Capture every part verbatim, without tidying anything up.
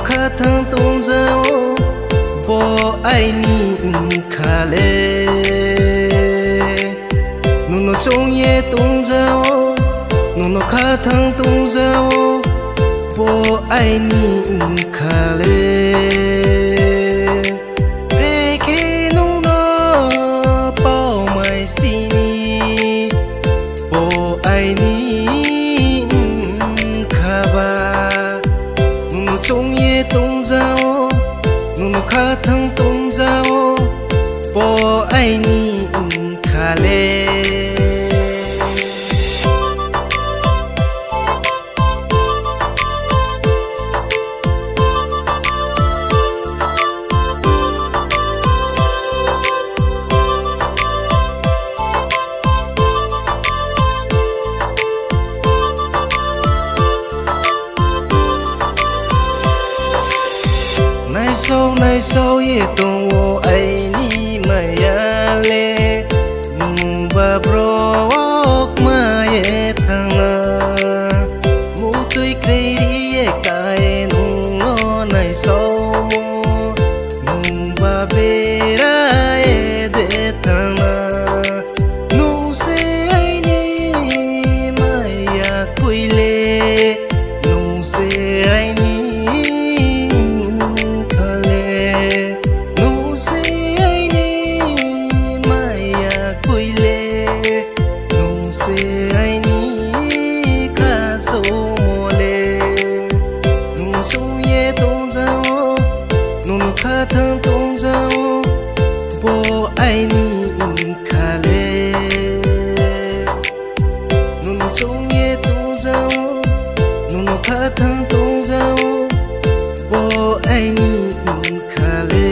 Khathang tongza ou, bo aini bkha le. Nung no choung ye tongza ou, nung no khathang tongza ou, bo aini bkha le. Brekhe nung no pao mai sini, bo aini bkha ba. Nung no choung ye tongza ou, nung no khathang tongza ou, bo aini bkha le. Naisao naisao ye tong ou aini maya le, nungba bro kma ye thanng na. Muhtui khrei ri ye ka ye nung no naisaomo, nungba bera ye de thanng na. Nung se aini maya kpoi le, nung se aini bkha le, nung se aini maya kpoi le, nung se aini khasoumo le. Nung no choung ye tongza ou, nung no khathang tongza ou, bo aini bkha le. Nung no choung ye tongza ou, nung no khathang tongza ou, bo aini bkha le.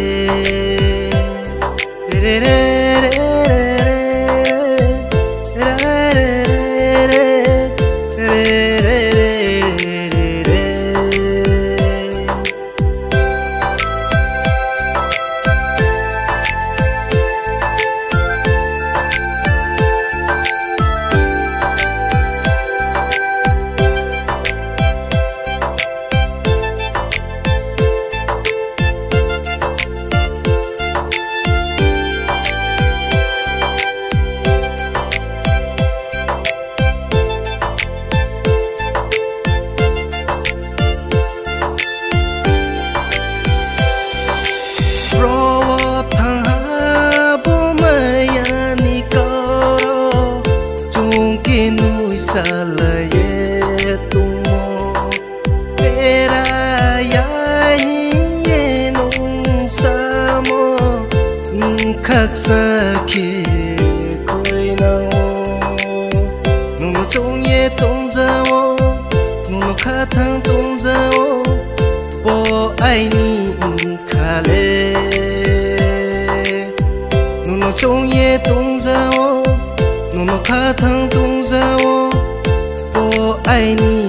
Bro wo thanng ha bo maya ni kau rao, chung khe nuisalai ye tongmo. Bera ya hing ye nung samo, bkhaksa khe khuinang ou. Nung no choung ye tongza ou, nung no khathang tongza ou, bo aini bkha le. Nung no choung ye tongza ou, nung no khathang tongza ou, bo aini